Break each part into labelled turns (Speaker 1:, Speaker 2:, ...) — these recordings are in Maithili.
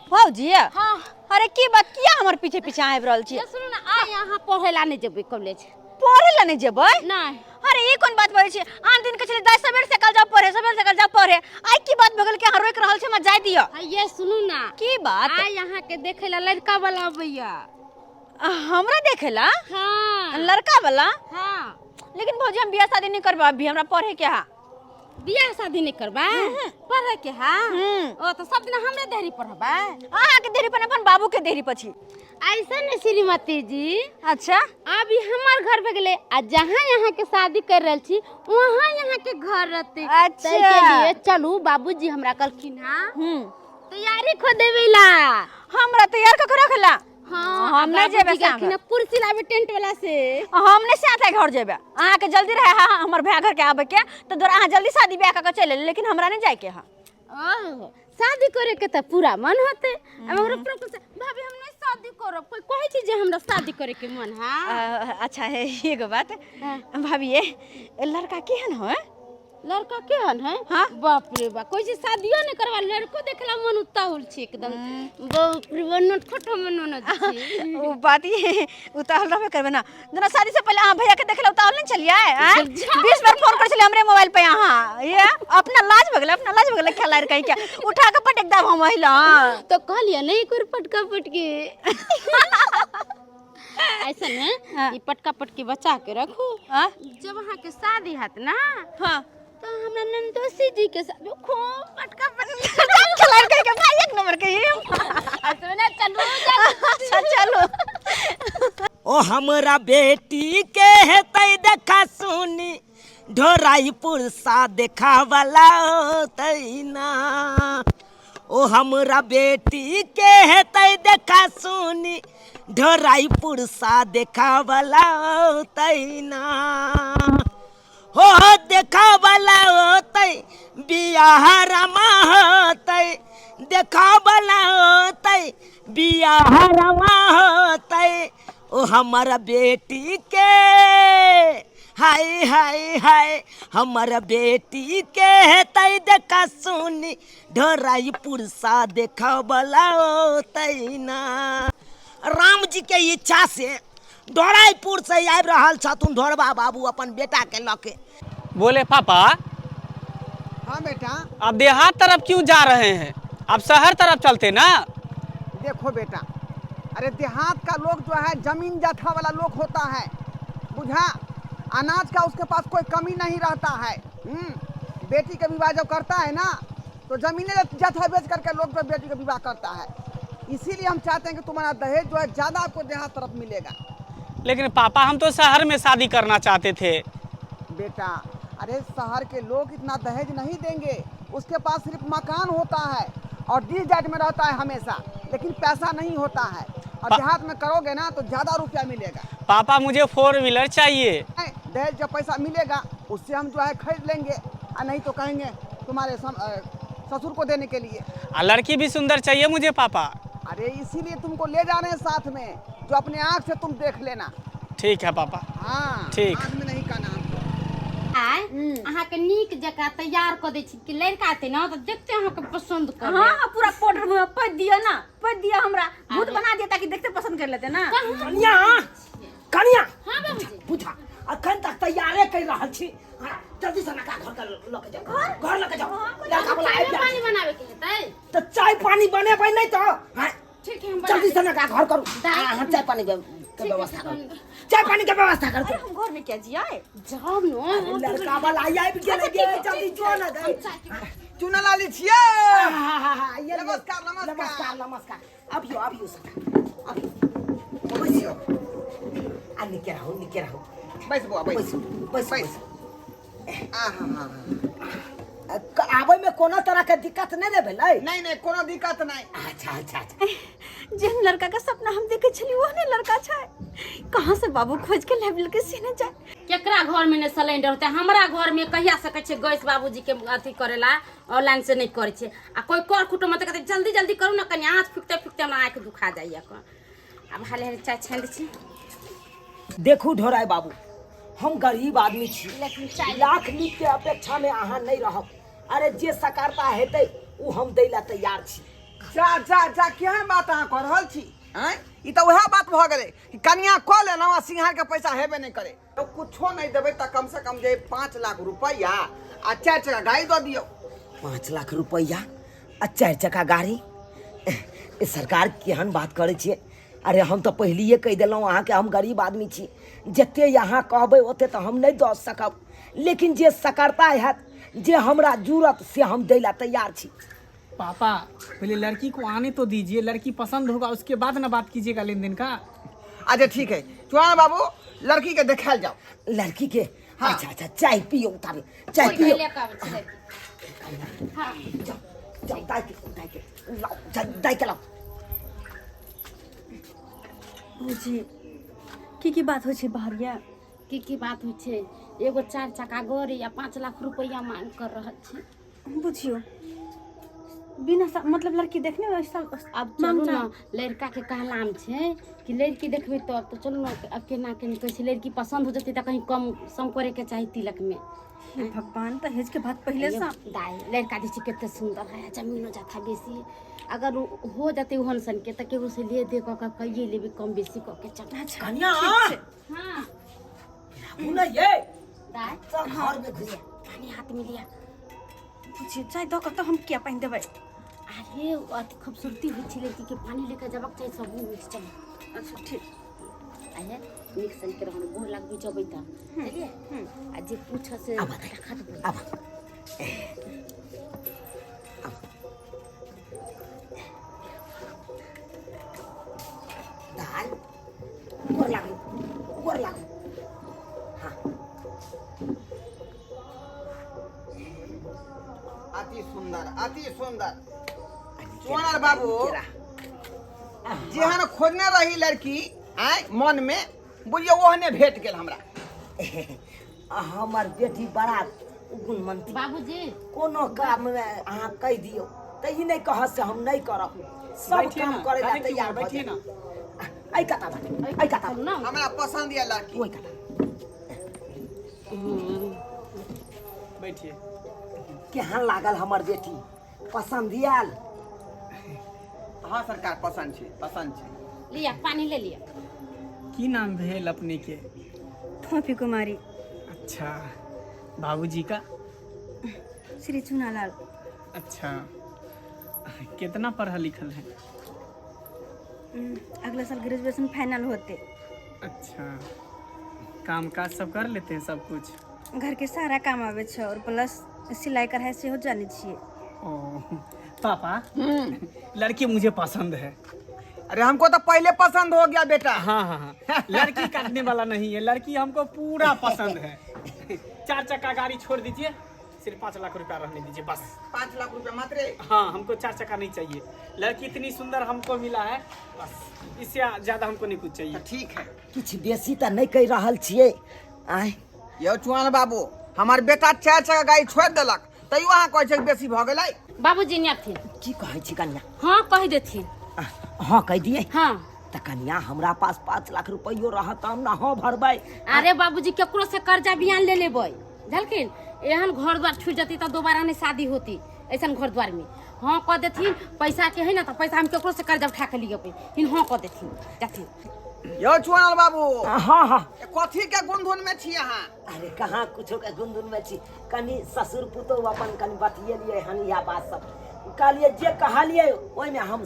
Speaker 1: भौजी।
Speaker 2: हाँ।
Speaker 1: अरे की बात, किया हमर पीछे पीछे आबि रहल छी?
Speaker 2: ये सुनू ना, आइ अहाँ पढ़ै ला नहि जेबै कॉलेज।
Speaker 1: पढ़े ला नहीं जेबै?
Speaker 2: नहि।
Speaker 1: अरे ई कोन बात बजै छी? आन दिन के छलै दाइ सबेर से कल जाओ पढ़े, सबेर से कल जाओ पढ़े, आइ की बात भऽ गेल कि अहाँ रोकि रहल छी हमरा जाय दिअ?
Speaker 2: आ ये सुनू ना।
Speaker 1: की बात?
Speaker 2: आइ अहाँ के देखै ला लड़का वाला अबैया।
Speaker 1: हमरा देखे ला?
Speaker 2: हाँ।
Speaker 1: लड़का वाला?
Speaker 2: हाँ।
Speaker 1: लेकिन भौजी हम बियाह शादी नहीं करबै अभी, हमरा पढ़े के हा।
Speaker 2: बियाह शादी नहीं करबा, पढ़े के हा?
Speaker 1: हम्म।
Speaker 2: ओ तो सब दिन हमरे देहरी पढ़बा?
Speaker 1: अहाँ के देहरी पर, अपन बाबू के देहरी पर छी।
Speaker 2: ऐसा नहीं श्रीमती जी।
Speaker 1: अच्छा।
Speaker 2: अभी हमार घर पे गेले आ जहाँ यहाँ के शादी कर रहल छी वहाँ यहाँ के घर रहते।
Speaker 1: अच्छा।
Speaker 2: ताहि के लिए चलू, बाबूजी हमरा कहलखिन हाँ तैयारी खो देवे ला।
Speaker 1: हमरा तैयार कऽ के रखला?
Speaker 2: हाँ,
Speaker 1: हम नहीं जेबै
Speaker 2: बाबूजी कहलखिन
Speaker 1: संग।
Speaker 2: कुर्सी लाबे टेंट वाला से।
Speaker 1: हम नहीं साथे घर जेबै, अहाँ के जल्दी रहे हाँ हमर भाई घर के आबे के तो तोरा अहाँ जल्दी शादी ब्याह कऽ के चलि एलियै, लेकिन हमरा नहीं जाय के है।
Speaker 2: ओहो, शादी करे के त पूरा मन होते। अब हमरा पूरा कुछ भाभी हम नहीं शादी करब, कोई कहै छी जे हमरा शादी करे के मन है।
Speaker 1: अच्छा है एगो बात।
Speaker 2: हाँ।
Speaker 1: भाभी ये लड़का केहन है?
Speaker 2: लड़का केहन है?
Speaker 1: हाँ।
Speaker 2: बाप रे बाप, कोई चीज शादियो नहीं करवा, लड़को देखला मन उताहुल छी एकदम। बाप रे बाप, नटखट हम ननद छी।
Speaker 1: ओ बात ये उताहुल रहबे करबे ना, जेना शादी से पहले अहाँ भैया के देखला उताहुल नहीं छलियै? आँय? 20 बार फोन कर छलियै हमरे मोबाइल पे अहाँ, ये अपना लाज भऽ गेलै, अपना लाज भऽ गेलै, खेलाड़ कहि के उठा के पटक देब हम अहिला।
Speaker 2: तो कहलियै नहीं एक बेर पटका पटकी ऐसा ने।
Speaker 1: हाँ।
Speaker 2: ई पटका पटकी बचा के रखू।
Speaker 1: हाँ?
Speaker 2: जब अहाँ के शादी हत ना,
Speaker 1: हाँ,
Speaker 2: तो हमरा नंदोसी जी के साथ खूब पटका पटकी।
Speaker 1: खेलाड़ कहि के भाई एक नंबर के ये।
Speaker 2: ऐसे ना चलू चलू।
Speaker 1: अच्छा चलो।
Speaker 3: ओ हमरा बेटी के हेतै देखा सुनी ढोराईपुर सा देखा वाला होतै ना। ओ हमरा बेटी के हेतै देखा सुनी ढोराईपुर सा देखा वाला होतै ना। हो देखा वाला होतै बियाह रमा होतै, देखा वाला होतै बियाह रमा होतै। ओ हमर बेटी के हाय हाय हाय, हमर बेटी के हेतै देखा सुनी ढोराईपुर सा देखा वाला होतै ना। राम जी के इच्छा से ढोराईपुर से आबि रहल छथुन ढोरबा बाबू अपन बेटा के लऽ के।
Speaker 4: बोले पापा।
Speaker 5: हाँ बेटा।
Speaker 4: आप देहात तरफ क्यों जा रहे हैं, आप शहर तरफ चलते ना।
Speaker 5: देखो बेटा, अरे देहात का लोग जो है जमीन जथा वाला लोग होता है, बुझा? अनाज का उसके पास कोई कमी नहीं रहता है। बेटी का विवाह जब करता है ना तो जमीने जथा बेच करके लोग जो बेटी का विवाह करता है। इसीलिए हम चाहते हैं कि तुम्हारा दहेज जो है ज़्यादा आपको देहात तरफ मिलेगा।
Speaker 4: लेकिन पापा हम तो शहर में शादी करना चाहते थे।
Speaker 5: बेटा अरे शहर के लोग इतना दहेज नहीं देंगे, उसके पास सिर्फ मकान होता है और डी जाट में रहता है हमेशा, लेकिन पैसा नहीं होता है। और देहात में करोगे ना तो ज़्यादा रुपया मिलेगा।
Speaker 4: पापा मुझे 4 व्हीलर चाहिए।
Speaker 5: नहीं, दहेज जब पैसा मिलेगा उससे हम जो है खरीद लेंगे, और नहीं तो कहेंगे तुम्हारे ससुर को देने के लिए।
Speaker 4: आ लड़की भी सुंदर चाहिए मुझे पापा।
Speaker 5: अरे इसीलिए तुमको ले जा रहे हैं साथ में, जो अपने आँख से तुम देख लेना।
Speaker 4: ठीक है पापा।
Speaker 5: हाँ
Speaker 4: ठीक।
Speaker 5: आँख में नहीं कहना हमको।
Speaker 2: आय अहाँ के नीक जकाँ तैयार कऽ दै छी कि लड़का एतै ने तऽ देखते अहाँ के पसंद कर।
Speaker 1: हाँ हाँ, पूरा पाउडर मुँह में पद दियो ना, पद दियो, हमरा भूत बना दियो ताकि देखते पसंद कर लेते ना।
Speaker 3: कनिया, कनिया।
Speaker 2: हाँ बाबूजी।
Speaker 3: बुझा, अखन तक तैयारे कर रहल छी। हाँ, जल्दी से लड़का घर के लऽ के जाओ, घर लऽ के जाओ। लड़का वाला आबि
Speaker 2: चाय
Speaker 3: गेल।
Speaker 2: पानी बनावे के हेतै?
Speaker 3: तऽ चाय पानी बनेबै नहि तऽ? हाँ।
Speaker 2: ठीक है, हम बना
Speaker 3: जल्दी से
Speaker 2: देबै।
Speaker 3: लड़का घर करू।
Speaker 2: दाइ।
Speaker 3: हाँ, चाय पानी के
Speaker 2: ठीक है,
Speaker 3: व्यवस्था करू।
Speaker 2: ठीक है।
Speaker 3: चाय पानी के व्यवस्था करू।
Speaker 1: अरे हम घर में क्या जियाए?
Speaker 2: जाओ न।
Speaker 3: लड़का वाला आबि गेल,
Speaker 1: अच्छा, ठीक है,
Speaker 3: जल्दी
Speaker 1: ठीक
Speaker 3: जो
Speaker 1: है।
Speaker 3: ना गई।
Speaker 5: चुना लाली छियै।
Speaker 3: हाँ, हाँ, हाँ, ये
Speaker 5: नमस्कार, नमस्कार।
Speaker 3: नमस्कार, नमस्कार। अबियो, अबियो सखा, अबियो। बैसियो। आ निके रहू, निके रहू।
Speaker 5: बैस बुआ, बैस।
Speaker 3: बैसू, बैसू,
Speaker 5: बैस।
Speaker 3: बैसू।
Speaker 5: आहा, हा, हा।
Speaker 3: आबै में कोनो तरह के दिक्कत नहीं ने भेलै?
Speaker 5: नहीं नहीं, कोनो दिक्कत नहीं।
Speaker 3: अच्छा अच्छा अच्छा।
Speaker 1: जेहन लड़का का सपना हम देखे छली ओहने लड़का छै, कहाँ से बाबू खोज के लाबि लेलकै से नहि जाय।
Speaker 2: केकरा घर में ने सिलेंडर होते, हमरा घर में कहिया सकै छै गैस बाबूजी के अथी करेला ऑनलाइन से नहीं करै छै। आ कोई कर कुटुम तऽ कहतै जल्दी जल्दी करू ने, कनि आँच फुकते फुकते हमरा आँखि दुखा जाइए। आब हाले हाले चाय छानि दै छी।
Speaker 3: देखू ढोराय बाबू, हम गरीब आदमी छी,
Speaker 2: लेकिन चाय
Speaker 3: लाख नीक के अपेक्षा में अहाँ नहीं रहब। अरे जे सकारता हेतै उ हम दै ला तैयार छी।
Speaker 5: जा जा जा, केहन बात अहाँ कऽ रहल छी? आँय, ई तऽ उएह बात भऽ गेलै कि कनिया कऽ लेलहुँ आ सिंघारके पैसा हेबे नहि करे। तऽ कुछो नहि देबै तऽ कमसँ कम जे 5 लाख रुपैआ आ चारि चक्का गाड़ी दऽ दियौ।
Speaker 3: 5 लाख रुपैआ आ चारि चक्का गाड़ी? ए सरकार, केहन बात करै छियै? अरे, हम तऽ पहिलिए कहि देलहुँ अहाँके, हम गरीब आदमी छी। जते अहाँ कहबै ओते तऽ हम नहि दऽ सकब, लेकिन जे सकरता हैत, जे हमरा जुड़त, से हम दै लए तैयार छी।
Speaker 4: पापा, पहले लड़की को आने तो दीजिए। लड़की पसंद होगा, उसके बाद ना बात कीजिएगा लेन then का।
Speaker 5: अच्छा, ठीक है चुहान बाबू, लड़की के देखायल जाओ।
Speaker 3: लड़की के?
Speaker 5: हाँ।
Speaker 3: अच्छा अच्छा, चाय पियो, उतारे चाय पियो।
Speaker 2: लेके आबै छी लड़की। हाँ।
Speaker 3: जाओ जाओ, दाइ के, दाइ के लाओ, जा, दाइ के लाओ।
Speaker 1: भौजी, की की बात होइ छै बाहरिया?
Speaker 2: की की बात होइ छै? एगो चारि चक्का गाड़ी आ 5 लाख रुपैआ मांग कर रहल छै।
Speaker 1: बुझियो, बिना मतलब लड़की देखने वैसा
Speaker 2: अब चलू ने, लड़का के कहलाम छै कि लड़की देखबै तब। तऽ चलू ने, अब केना केना कहै छै, लड़की पसंद हो जेतै तऽ कहीं कम सम करे के चाही तिलक में।
Speaker 1: हे भगवान, दहेज के बात पहले से।
Speaker 2: दाई, लड़का जे छै कते सुंदर है, जमीनो जाथा बेसी। अगर उ हो जतै ओहन सन के तऽ केकरो से ले दे कऽ के कहिए लेबै, कम बेसी कऽ के चल।
Speaker 1: अच्छा।
Speaker 3: कनिया।
Speaker 2: हाँ।
Speaker 3: आबू ने ये।
Speaker 2: दाई।
Speaker 3: सब घर में घुसे।
Speaker 2: पानी हाथ में लिया।
Speaker 1: बुझियो, चाय दऽ कऽ तऽ हम किया पानि देबै?
Speaker 2: अरे, अति खूबसूरती होइ छै लड़की के, पानी लेके जबक चाही सब होइ छै। चल।
Speaker 1: अच्छा, ठीक।
Speaker 2: आये नीक सन के रहन, गोर लगबै जबै तऽ चलिए आ जे पूछ से
Speaker 3: आब।
Speaker 2: खटाखट बोल।
Speaker 3: आब। दाल, गोर लागू, गोर लागू। हाँ।
Speaker 5: अति सुंदर, अति सुंदर चुआर बाबू। जेहन खोजने रही लड़की आय मन में, बुझियौ ओहने भेट गेल हमरा।
Speaker 3: हमर बेटी बड़ा गुणवंती।
Speaker 2: बाबूजी।
Speaker 3: कोनो काम में अहाँ कहि दियौ तऽ ई नहि कहत से हम नहि करब। सब
Speaker 4: बैठिए
Speaker 3: काम
Speaker 4: ना,
Speaker 3: करे ला
Speaker 4: काहे क्यों?
Speaker 3: तैयार भऽ
Speaker 4: बैठिए
Speaker 3: जायत।
Speaker 4: ना।
Speaker 3: एहि कता बाटे, एहि कता।
Speaker 2: चलू ना।
Speaker 5: हमरा पसंद यऽ लड़की।
Speaker 3: ओहि कता।
Speaker 4: बैठिए।
Speaker 3: केहन लागल हमर बेटी? पसन्द आयल?
Speaker 5: हाँ सरकार, पसंद छै, पसंद छै।
Speaker 2: लिया, पानी ले लिया।
Speaker 4: की नाम भेल अपने के?
Speaker 1: फोफी कुमारी।
Speaker 4: अच्छा, बाबूजी का?
Speaker 1: श्री चुनालाल।
Speaker 4: अच्छा, कितना पढ़ल लिखल है?
Speaker 1: अगला साल ग्रेजुएशन फाइनल होते।
Speaker 4: अच्छा, काम काज सब कर लेते हैं सब कुछ?
Speaker 1: घर के सारा काम आबै छै और प्लस सिलाई कढ़ाई सेहो जानै छियै।
Speaker 4: ओ पापा, लड़की मुझे पसंद है।
Speaker 5: अरे, हमको तो पहले पसंद हो गया बेटा।
Speaker 4: हाँ हाँ हाँ, लड़की काटने वाला नहीं है, लड़की हमको पूरा पसंद है। चार चक्का गाड़ी छोड़ दीजिए, सिर्फ 5 लाख रुपया रहने दीजिए बस।
Speaker 5: 5 लाख रुपया मात्र?
Speaker 4: हाँ, हमको चार चक्का नहीं चाहिए। लड़की इतनी सुंदर हमको मिला है, बस इससे ज्यादा हमको नहीं कुछ चाहिए।
Speaker 5: तो ठीक है।
Speaker 3: किछु बेसी तऽ नहि कहि रहल छियै आँय?
Speaker 5: यौ चुआन बाबू, हमर बेटा चारि चक्का गाड़ी छोड़ि देलक, तैयो अहाँ कहै छियै बेसी भऽ गेलै।
Speaker 2: बाबूजी ने अथिन।
Speaker 3: की कहै छी कन्या?
Speaker 2: हाँ, कहि देथिन।
Speaker 3: हँ कहि दियै?
Speaker 2: हाँ।
Speaker 3: तऽ कन्या, हमरा पास 5 लाख रुपैयो रहत तब ने हँ भरबै।
Speaker 2: अरे बाबूजी, केकरो से कर्जा बियान ले लेबै, झलखिन एहन घर द्वार छूट जती तऽ दोबारा नहीं शादी होती। ऐसन घर द्वार में हाँ कह देथिन। पैसा के है ना, तऽ पैसा हम केकरो से कर्जा उठा के लिए हिन। हाँ कह देथिन, जाथिन।
Speaker 5: यौ चुआन बाबू।
Speaker 3: हँ हँ।
Speaker 5: कथी के गुनधुन में छी अहाँ?
Speaker 3: अरे, कहाँ कुछो के गुनधुन में छी। कनि ससुर पुतोह अपन कनि बतियेलियै हन। इएह बात सब कहलियै, जे कहलियै ओहिमे हम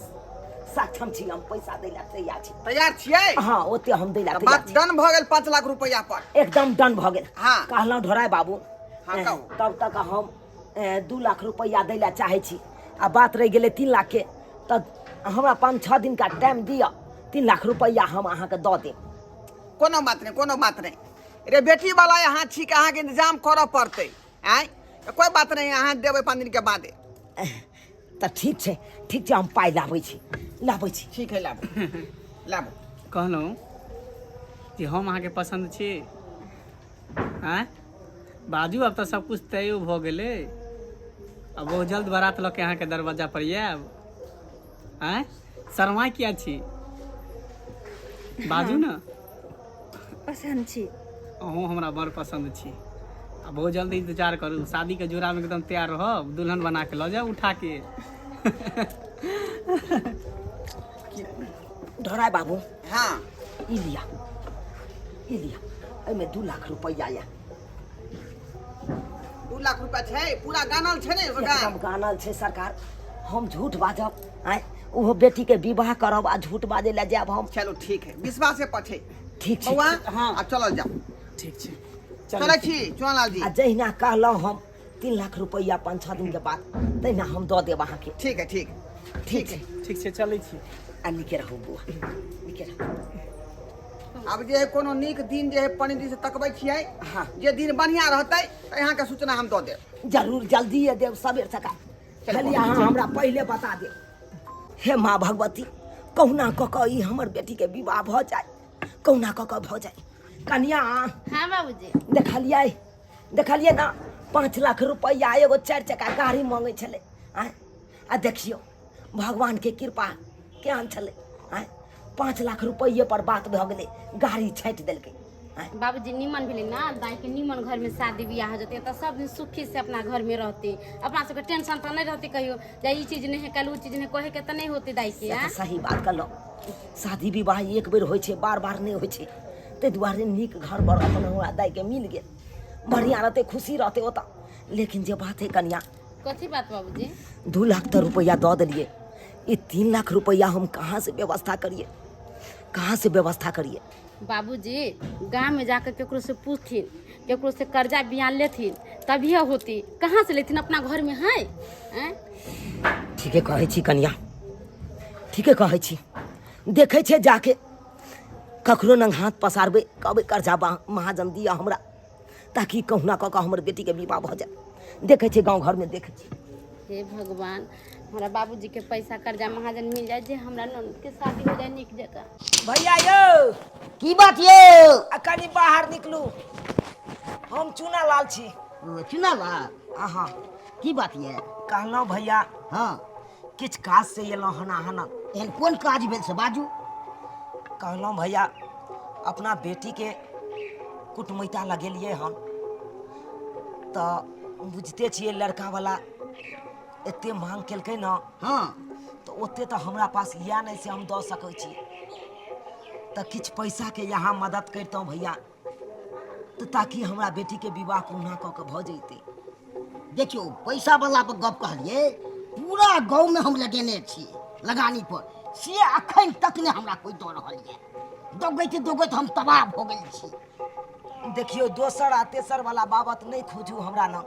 Speaker 3: सक्षम छी। हम पैसा दै लए तैयार छी।
Speaker 5: तैयार छियै?
Speaker 3: हँ, ओते हम दै लए
Speaker 5: तऽ
Speaker 3: तैयार
Speaker 5: बात
Speaker 3: छी।
Speaker 5: डन भऽ गेल 5 लाख रुपैआ पर।
Speaker 3: एकदम डन भऽ गेल।
Speaker 5: हाँ।
Speaker 3: कहलहुँ ढोराय बाबू।
Speaker 5: हाँ, कहू।
Speaker 3: तब तक हम 2 लाख रुपैआ दै लए चाहै छी आ बात रहि गेलै 3 लाखके, तऽ हमरा 5-6 दिनका टाइम दिअ, 3 लाख रुपैआ हम अहाँके दऽ देब।
Speaker 5: कोनो बात नहि, कोनो बात नहि। रे, बेटी वाला अहाँ छी कि अहाँके इंतजाम करऽ पड़तै। आँय, तऽ कोइ बात नहि, अहाँ देबै 5 दिनके बादे।
Speaker 3: तऽ ठीक छै, ठीक छै, हम पाइ लाबै छी, लाबै छी।
Speaker 5: ठीक है, लाबू, लाबू।
Speaker 4: कहलहुँ जे हम अहाँके पसन्द छी? आँय, बाजू। आब तऽ सब कुछ तय भऽ गेलै। आ बहुत जल्द बारात लऽ के अहाँके दरवाजा पर आयब। आँय, शर्मा किया छी? बाजू ने।
Speaker 1: पसन्द छी।
Speaker 4: अहूँ हमरा बड़ पसन्द छी। आ बहुत जल्दी इंतजार करू, शादीके जोड़ामे एकदम तैयार रहब, दुल्हन बना के लऽ जाउ उठा के।
Speaker 3: ढोराय बाबू।
Speaker 5: हाँ।
Speaker 3: ई लिया, ई लिया, एहिमे 2 लाख रुपैआ यऽ।
Speaker 5: 2 लाख रुपया छै? पूरा गानल छै ने?
Speaker 3: एकदम गानल छै सरकार। हम झूठ बाजब? आँय, ओहो बेटीके विवाह करब आ झूठ बाजै लए जायब हम?
Speaker 5: चलू, ठीक है, विश्वासे पर छै।
Speaker 3: ठीक छै।
Speaker 5: बौआ।
Speaker 4: हाँ।
Speaker 5: आब चलल जाओ।
Speaker 4: ठीक छै।
Speaker 5: चलै छी चुनालाल जी।
Speaker 3: आ जहिना कहलहुँ हम 3 लाख रुपैआ 5-6 दिनके बाद, तहिना हम दऽ देब अहाँके।
Speaker 5: ठीक है, ठीक।
Speaker 3: ठीक छै।
Speaker 4: ठीक छै, चलै छी।
Speaker 3: आ नीके रहू बौआ, नीके रहू।
Speaker 5: आब जे है कोनो नीक दिन जे है पंडित जी से तकबै छियै।
Speaker 3: हाँ।
Speaker 5: जे दिन बढ़िया रहतै तऽ अहाँके सूचना हम दऽ देब।
Speaker 3: जरूर, जल्दी देब, सबेर सकाल। खाली अहाँ हमरा पहिले बता देब। हे माँ भगवती, कहुना कऽ कऽ ई हमर बेटीके विवाह भऽ जाय, कहुना कऽ कऽ भऽ जाय। कनिया।
Speaker 2: हाँ बाबूजी।
Speaker 3: देखलियै, देखलियै ने, 5 लाख रुपैआ, एगो चारि चक्का गाड़ी मांगै छलै। आँय, आ देखियौ भगवानके कृपा केहन छलै। आँय, 5 लाख रुपैए पर बात भऽ गेलै, गाड़ी छाँटि देलकै। आँय।
Speaker 2: बाबूजी, निमन भेलै ना? दाइके निमन घरमे शादी बियाह हो जेतै तऽ सब दिन सुखी से अपना घरमे रहतै। अपना सबके टेंशन तऽ नहि रहतै कहियो जे ई चीज नहि है, काल्हि ओ चीज नहि, कहे के तऽ नहि होतै दाइके।
Speaker 3: से तऽ सही बात कहलहुँ। शादी विवाह एक बेर होइ छै, बार बार नहि होइ छै। ताहि दुआरे नीक घर बर अपन हमरा दाइके मिल गेल, बढ़िआँ रहतै, खुशी रहतै ओतऽ। लेकिन जे बात है कनिया।
Speaker 2: कथी बात बाबूजी?
Speaker 3: 2 लाख तऽ रुपैआ दऽ देलियै, ई 3 लाख रुपैआ हम कहाँ से व्यवस्था करियै? कहाँ से व्यवस्था करियै?
Speaker 2: बाबूजी, गाँव में जाकर केकरो से पूछथिन, केकरो से कर्जा बियान लेथिन, तभिए होती। कहाँ से लेथिन? अपना घर में है, आँय?
Speaker 3: ठीके कहै छी कनिया, ठीके कहै छी। देखै छियै, जाके ककरो नंग हाथ पसारबै, कहबै कर्जा महाजन दिअ हमरा, ताकि कहुना कऽ कऽ हमर बेटीके विवाह भऽ जाय। देखै छियै, गाँव घरमे देखै छियै।
Speaker 2: हे भगवान, हमरा बाबूजी के पैसा कर्जा महाजन मिल जाए, जे हमरा ननद के शादी हो जाए नीक जगह।
Speaker 3: भैया यौ।
Speaker 6: की बात यौ?
Speaker 3: आ कनि बाहर निकलू, हम चूना लाल छी।
Speaker 6: चुनालाल?
Speaker 3: अहाँ।
Speaker 6: की बात ये?
Speaker 3: कहलहुँ भैया, किछु काज से एलहुँ हन अहाँ लग।
Speaker 6: एहन कोन काज भेल से बाजू।
Speaker 3: कहलहुँ भैया, अपना बेटीके कुटमैता लगेलियै हन, तऽ बुझिते छियै लड़कावला एते मांग केलकै ने, तऽ ओते तऽ हमरा पास यए नहि से हम दऽ सकै छी। तऽ किछु पैसाके यहाँ मदद करितहुँ भैया, तऽ ताकि हमरा बेटीके विवाह कहुना कऽ कऽ भऽ जैतै।
Speaker 6: देखियौ, पैसा वाला पर गप कहलियै, पूरा गाँवमे हम लगेने छी लगानी पर, से अखन तक नहि हमरा कोइ दऽ रहल यऽ। दौगैत दौगैत हम तबाह भऽ गेल छी।
Speaker 3: देखियौ, दोसर आ तेसर वाला बाबत नहि खोजू हमरा लग।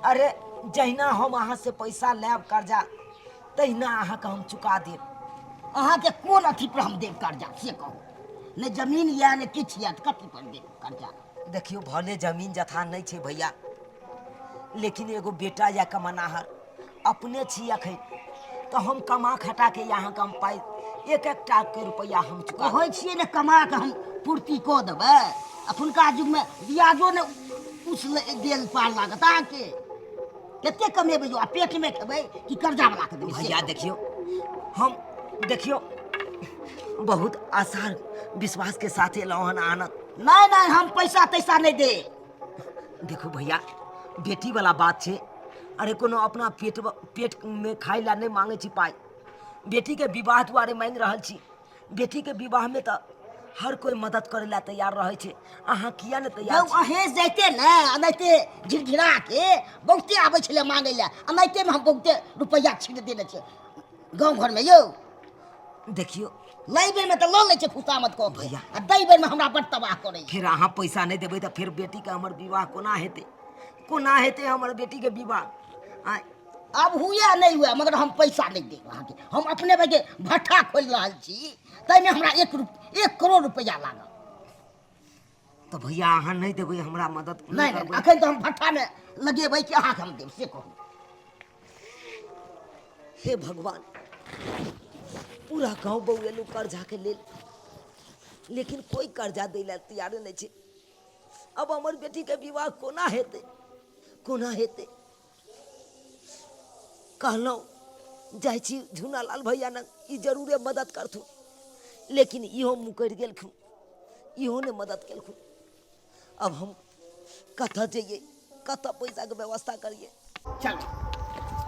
Speaker 3: अरे, जहिना हम अहाँ से पैसा लेब कर्जा, तहिना अहाँके हम चुका देब।
Speaker 6: अहाँके कोन अथी पर हम देब कर्जा से कहू? नहि जमीन यऽ, नहि किछु यऽ, तऽ कथी पर देब कर्जा?
Speaker 3: देखियौ, भले जमीन जथा नहि छै भैया, लेकिन एगो बेटा या कमनाहर अपने छी अखन, तऽ हम कमा खटा के अहाँके हम पाइ एक एक टा के रुपैआ हम चुका देब।
Speaker 6: कहै छियै ने, कमा कऽ हम पूर्ति कऽ देबै। अखुनका युगमे ब्याजो ने उस देल पार लागत अहाँके। कते कमेबै यौ? आ पेटमे खेबै कि कर्जा वाला के देबै से
Speaker 3: भैया
Speaker 6: कहू।
Speaker 3: देखियौ, हम देखियौ बहुत आसार विश्वास के साथ एलहुँ हन आनंद।
Speaker 6: नहि नहि, हम पैसा तैसा नहि देब।
Speaker 3: देखू भैया, बेटी वाला बात छै। अरे, कोनो अपना पेट पेटमे खाइ लए नहि मांगै छी पाइ, बेटीके विवाह दुआरे मांगि रहल छी। बेटीके विवाहमे तऽ हर कोइ मदद करै लए तैयार रहै छै, अहाँ किया नहि तैयार
Speaker 6: यौ
Speaker 3: छी?
Speaker 6: अहें जाइते ने एनाहिते झिरझिरा के बहुते आबै छलै मांगै लए। एनाहितेमे हम बहुते रुपैआ छीट देने छियै गाँव घरमे यौ।
Speaker 3: देखियौ।
Speaker 6: लै बेरमे तऽ लऽ लै छै खुशामद कऽ के।
Speaker 3: भैया।
Speaker 6: आ दै बेरमे हमरा बड तबाह करैए।
Speaker 3: फेर अहाँ पैसा नहि देबै तऽ फेर बेटीके हमर विवाह कोना हेतै? कोना हेतै हमर बेटीके विवाह? आँय?
Speaker 6: आब हुए नहि हुए, मगर हम पैसा नहि देब अहाँके। हम अपने बगे भट्ठा खोलि रहल छी, ताहिमे हमरा 1 करोड़ रुपैआ लागत।
Speaker 3: तऽ भैया, अहाँ नहि देबै हमरा मदद?
Speaker 6: नहि नहि।
Speaker 3: करबै?
Speaker 6: अखन तऽ हम भट्ठामे लगेबै कि अहाँके हम देब से कहू।
Speaker 3: हे भगवान, पूरा गाँव बौएलू कर्जाके लेल, लेकिन कोइ कर्जा दै लए तैयारे नहि छै। अब हमर बेटीके विवाह कोना हेतै? कोना हेतै? कहलहुँ जाइ छी झूनालाल भैया लग, ई जरूरे मदद करथुन, लेकिन इहो मुकरि गेलखुन, इहो नहि मदद केलखुन। अब हम कतऽ जइयै? कतऽ पैसाके व्यवस्था करियै?
Speaker 5: चल।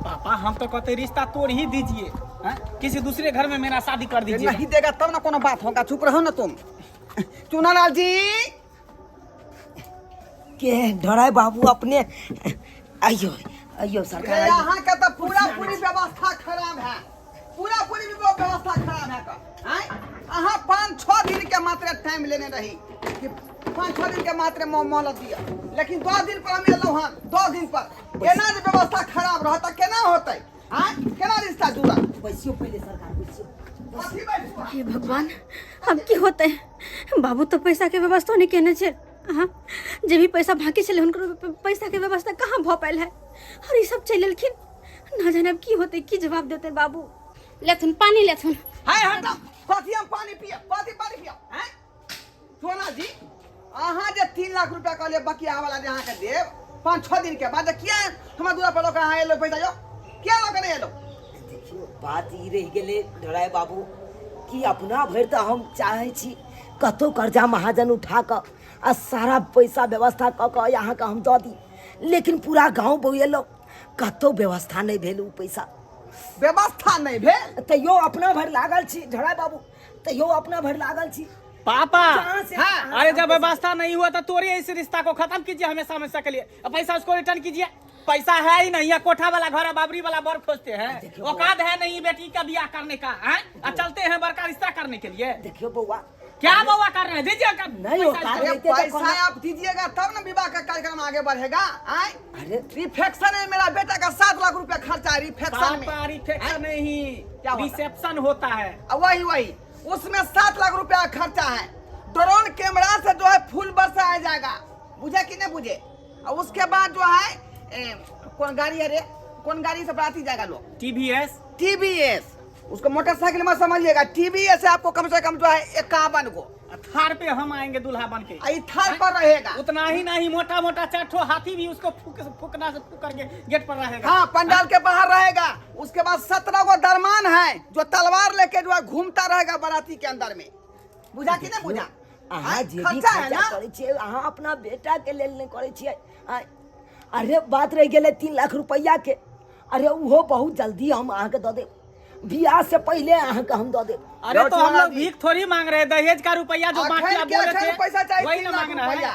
Speaker 4: पापा, हम तो कहते रिश्ता तोड़ ही दीजिए। हाँ? किसी दूसरे घर में मेरा शादी कर दीजिए।
Speaker 5: नहीं देगा तब ना कोनो बात होगा, चुप रहो ना तुम। चुनालाल जी
Speaker 3: के ढराय बाबू अपने आइयो आइयो सरकार आइयो।
Speaker 5: यहाँ का तो पूरा पूरी व्यवस्था खराब है, पूरा पूरी व्यवस्था खराब है का आँय? अहाँ 5-6 दिन के मात्र टाइम लेने रही कि 5-6 दिन के मात्र मोहलत दिया, लेकिन 10 दिन पर हम एलहुँ हन, 10 दिन पर एना जे व्यवस्था खराब रहत तऽ केना होतै? आँय? केना रिश्ता जुड़त?
Speaker 3: बैसियो पहिले सरकार, बैसियो।
Speaker 5: कथी बैसू?
Speaker 1: हे भगवान, अब की होतै? बाबू तऽ पैसा के व्यवस्था नहि केने छै। हाँ, जे भी पैसा बाकी छलै हुनकर पैसा के व्यवस्था कहाँ भऽ पायल है, और ई सब चलि एलखिन, ना जाने अब की होतै, की जवाब देतै बाबू।
Speaker 2: लेथुन पानी लेथुन।
Speaker 5: हाय हटाओ, कथी हम पानी पियब, कथी पानी पियब? हैं सोना जी, अहाँ जे 3 लाख रुपया कहलियै बकिया वाला जे अहाँके देब 5-6 दिन के बाद, किया हमरा दूरा पर लऽ कऽ अहाँ एलो पैसा यौ, किया लऽ कऽ नहि एलो?
Speaker 3: देखियौ बात ई रहि गेलै ढराय बाबू कि अपना भरि तऽ हम चाहै छी कतहु कर्जा महाजन उठा कऽ आ सारा पैसा व्यवस्था कऽ कऽ अहाँके हम दऽ दी, लेकिन पूरा गाँव बौएलहुँ, कतहु व्यवस्था नहि भेल उ पैसा।
Speaker 5: व्यवस्था नहीं भेल?
Speaker 3: तैयो अपना भरि लागल छी ढराय बाबू, तैयो अपना भरि लागल छी।
Speaker 4: पापा
Speaker 3: कहाँ से-
Speaker 4: हाँ, अरे जब व्यवस्था नहीं हुआ तो तोड़िए इस रिश्ता को, खत्म कीजिए हमेशा हमेशा के लिए। अब पैसा उसको रिटर्न कीजिए। पैसा है ही नहीं, है कोठा वाला घर है, बाबरी वाला बर खोजते हैं,
Speaker 3: देखियो
Speaker 4: औकात है नहीं बेटी का ब्याह करने का, हैं? और चलते हैं बर का रिश्ता करने के लिए।
Speaker 3: देखियो बौआ।
Speaker 4: क्या बउआ कर रहे हैं? दीजिए का
Speaker 3: नहीं
Speaker 4: पैसा
Speaker 3: औकात
Speaker 4: इसको।
Speaker 5: अरे
Speaker 3: नहीं तो
Speaker 5: पैसा
Speaker 3: कोना-
Speaker 5: आप दीजिएगा तब ना विवाह का कार्यक्रम आगे बढ़ेगा। आए?
Speaker 3: अरे
Speaker 5: रिफेक्शन में मेरा बेटा का 7 लाख रुपया खर्चा है रिफेक्शन में।
Speaker 4: पापा, रिफेक्शन नहीं,
Speaker 5: क्या होता है?
Speaker 4: रिसेप्शन होता है।
Speaker 5: वही वही, उसमें 7 लाख रुपया खर्चा है। ड्रोन कैमरा से जो है फूल बरसाया जाएगा, बुझे कि नहीं बुझे? और उसके बाद जो है कौन गाड़ी है रे, कौन गाड़ी से बराती जाएगा लोग?
Speaker 4: टीवीएस।
Speaker 5: टीवीएस, उसको मोटरसाइकिल में समझिएगा, टीवीएस है आपको कम से कम जो है 51 गो।
Speaker 4: थार पे हम आएंगे दूल्हा बन के।
Speaker 5: आ, ई थार पर रहेगा।
Speaker 4: उतना ही नहीं, मोटा मोटा 4 ठो हाथी भी उसको फूक फूकना से फूक करके गेट पर रहेगा।
Speaker 5: हाँ, पंडाल के बाहर रहेगा। उसके बाद 17 गो दरमान है जो तलवार लेके जो है घूमता रहेगा बाराती के अंदर में। बुझा कि नहीं बुझा?
Speaker 3: अहाँ
Speaker 5: हाँ,
Speaker 3: जे भी
Speaker 5: खर्चा है
Speaker 3: खर्चा
Speaker 5: ना?
Speaker 3: करै छियै अहाँ अपना बेटा के लेल नहि करै छियै। अरे बात रहि गेलै 3 लाख रुपैआ के, अरे उहो बहुत जल्दी हम अहाँके दऽ देब, बियाह से पहले अहाँके हम दऽ देब।
Speaker 4: अरे तो हम लोग
Speaker 5: जी।
Speaker 4: भीख थोड़ी मांग रहे हैं, दहेज का रुपया जो
Speaker 5: अखन
Speaker 4: बाकी आप
Speaker 5: के
Speaker 4: बोले
Speaker 5: अखन
Speaker 4: थे
Speaker 5: पैसा चाहिए
Speaker 4: वही
Speaker 5: 3
Speaker 4: ना
Speaker 5: लाख
Speaker 4: मांगना है।
Speaker 5: रुपया।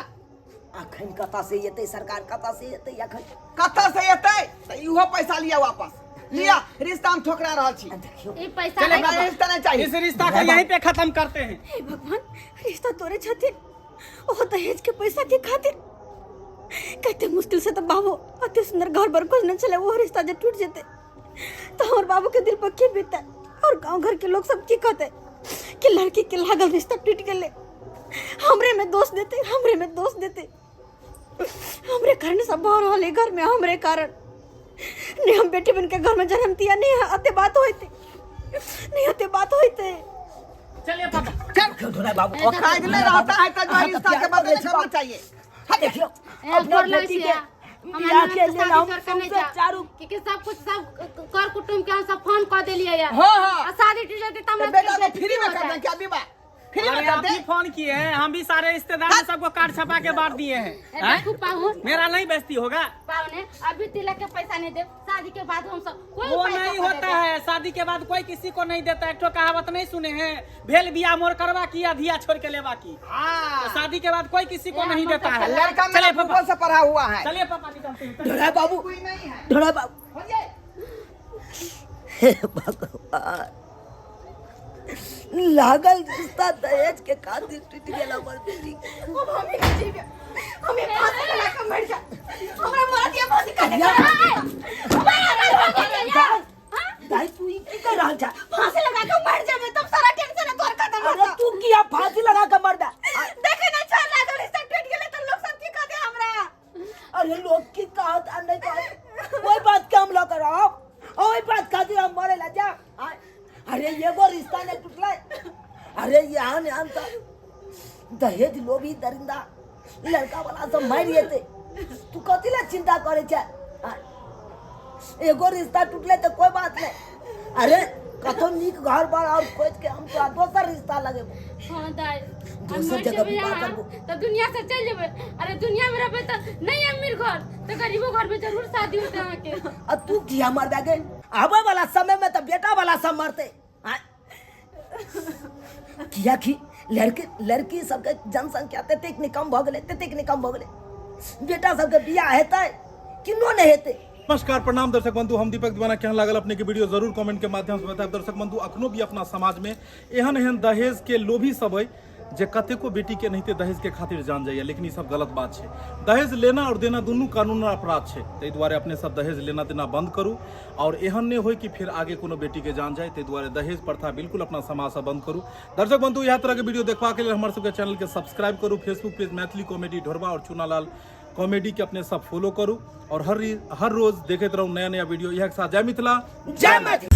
Speaker 3: अखन कतऽ से एतै सरकार, कतऽ से एतै अखन?
Speaker 5: कतऽ से एतै? तऽ इहो पैसा लिया वापस लिया, रिश्ता हम ठोकरा रहल छी।
Speaker 3: देखियौ
Speaker 2: ई पैसा
Speaker 4: चले
Speaker 2: नहीं
Speaker 5: हमरा रिश्ता नहीं चाहिए।
Speaker 4: इस रिश्ता को यहीं पे खत्म करते हैं।
Speaker 1: हे भगवान, रिश्ता तोड़े छथिन ओ दहेज के पैसा के खातिर। कते मुश्किल से तो बाबू अति सुंदर घर पर खोजने छले, वो रिश्ता जे टूट जेते तो हमर बाबू के दिल पर की बीतते, और गांव घर के लोग सब की कहते कि लड़की के लागल रिश्ता टूट गेले, हमरे में दोष देते, हमरे में दोष देते, हमरे कारण सब भऽ रहल है घर में, हमरे कारण। नहीं हम बेटी बन के घर में जन्म दिया, नहीं अते बात होते, नहीं अते बात होते।
Speaker 4: चलिए पापा।
Speaker 3: देखियौ ढोरा बाबू,
Speaker 5: औकात नहीं रहता है तो जो
Speaker 3: अहाँ
Speaker 5: रिश्ता के
Speaker 3: प्यार
Speaker 5: बदले
Speaker 3: करै छी
Speaker 5: करना
Speaker 3: बाबू।
Speaker 5: चाहिए।
Speaker 3: देखियौ
Speaker 2: ए,
Speaker 3: अपना
Speaker 2: गोर लगै
Speaker 3: बेटी के
Speaker 2: छियै। हमरा
Speaker 3: बियाह के
Speaker 2: ननद के
Speaker 3: लेल
Speaker 2: शादी
Speaker 3: हम
Speaker 2: करके नहीं
Speaker 3: सौंसे
Speaker 2: जा।
Speaker 3: चारू
Speaker 2: क्योंकि सब कुछ सब कर कुटुम्ब के हम सब फोन कर देलिए है।
Speaker 5: हाँ, हाँ।
Speaker 2: आ शादी टूट जाती तो
Speaker 5: तो
Speaker 2: हमरा
Speaker 5: बेटा को
Speaker 2: बेइज्जती
Speaker 5: फ्री में
Speaker 2: हो
Speaker 5: कर
Speaker 2: जाए।
Speaker 5: दें क्या विवाह? फ्री में
Speaker 4: अरे
Speaker 5: कर
Speaker 4: आप
Speaker 5: दें?
Speaker 4: भी फोन किए हैं, हम भी सारे रिश्तेदार में सबको कार्ड छपा के बांट दिए हैं।
Speaker 2: ए,
Speaker 4: हैं?
Speaker 2: देखू पाहुन।
Speaker 4: मेरा नहीं बेइज्जती होगा।
Speaker 2: पाहुने, अभी तिलक के पैसा नहीं दे, शादी के बाद हम सब कोई
Speaker 4: वो
Speaker 2: पैसा
Speaker 4: नहीं
Speaker 2: नहीं
Speaker 4: होता
Speaker 2: देबे।
Speaker 4: है, शादी के बाद कोई किसी को नहीं देता है। एक ठो कहावत नहीं सुने हैं, भेल बिया मोर करवा की या धिया छोड़ के लेवा की।
Speaker 5: हाँ।
Speaker 4: तो शादी के बाद कोई किसी को
Speaker 2: ए,
Speaker 4: नहीं
Speaker 2: हम
Speaker 4: देता
Speaker 2: तो
Speaker 4: है।
Speaker 5: लड़का मेरा
Speaker 4: चलिए पापा,
Speaker 5: भूगोल से पढ़ा हुआ है।
Speaker 4: चलिए पापा निकलते हैं।
Speaker 3: ढोरा बाबू,
Speaker 5: कोई नहीं है।
Speaker 3: ढोरा बाबू।
Speaker 5: बोलिए।
Speaker 3: हे भगवान, लागल रिश्ता दहेज के खातिर टूट गेल हमर बेटी के।
Speaker 1: अब हम ही नहीं जीबे, हम ही फांसी लगा के मर जा, हमरा मरत या फांसी काटे के।
Speaker 3: दाई तू ई की कर रहल छा?
Speaker 1: फांसी लगा के मर जाबे तब सारा टेंशन तोर खत्म
Speaker 3: अरे
Speaker 1: होता।
Speaker 3: तू किया फांसी लगा के मर जा?
Speaker 1: देखे ना छा लागल रिश्ता टूट गेले त लोग सब की कहते हमरा?
Speaker 3: अरे लोग की कहत आ नहीं कहत कोई बात के हम लग रहो, ओई बात खातिर हम मरे ला जा। अरे एगो रिश्ता नहीं टूटलै। अरे यहाँ ने हम तो दहेज लोभी दरिंदा लड़का वाला सब मारि जेतै, तू कथी ला चिंता करे छै? एगो रिश्ता टूटलै तो कोई बात नहीं, अरे कतौ नीक घर पर और खोज के हम तोरा दोसर रिश्ता लगेबो।
Speaker 2: हाँ दाई, हम
Speaker 3: दोसर
Speaker 2: मर
Speaker 3: जगह
Speaker 2: जेबै
Speaker 3: विवाह
Speaker 2: अहाँ,
Speaker 3: करबो।
Speaker 2: तो दुनिया से चलि जेबै। अरे दुनिया में रहबै तऽ नहीं अमीर घर तो गरीबो घर में जरूर शादी होतै अहाँके।
Speaker 3: आ तू किया मरबे गे? आबै वाला समय में तऽ बेटा वाला सब मरतै। आँय? कियाकि लड़की लड़की सबके जनसंख्या ततेक नहि कम भऽ गेलै, ततेक नहि कम भऽ गेलै, बेटा सबके बियाह हेतै किनो नहि हेतै।
Speaker 7: नमस्कार, प्रणाम दर्शक बंधु, हम दीपक दीवाना। केहन लागल अपने के वीडियो जरूर कमेंट के माध्यम से बताएब। दर्शक बंधु, अखनो भी अपना समाज में एहन एहन दहेज के लोभी सब है जे कतेको बेटी के एनाहिते दहेज के खातिर जान जाइए, लेकिन ई सब गलत बात छै। दहेज लेना और देना दुनू कानून अपराध छै। ताहि दुआरे अपने सब दहेज लेना देना बंद करू और एहन नहि होय कि फिर आगे कोनो बेटी के जान जाए। ताहि दुआरे दहेज प्रथा बिल्कुल अपना समाज से बंद करू। दर्शक बंधु, इएह तरह के वीडियो देखबाक लेल हमर सबके चैनल के सब्सक्राइब करू। फेसबुक पेज मैथिली कॉमेडी ढोरबा और चुनालाल कॉमेडी के अपने सब फॉलो करू और हर रोज देखैत रहू नया नया वीडियो। इएह के साथ जय मिथिला,
Speaker 3: जय मैथिली।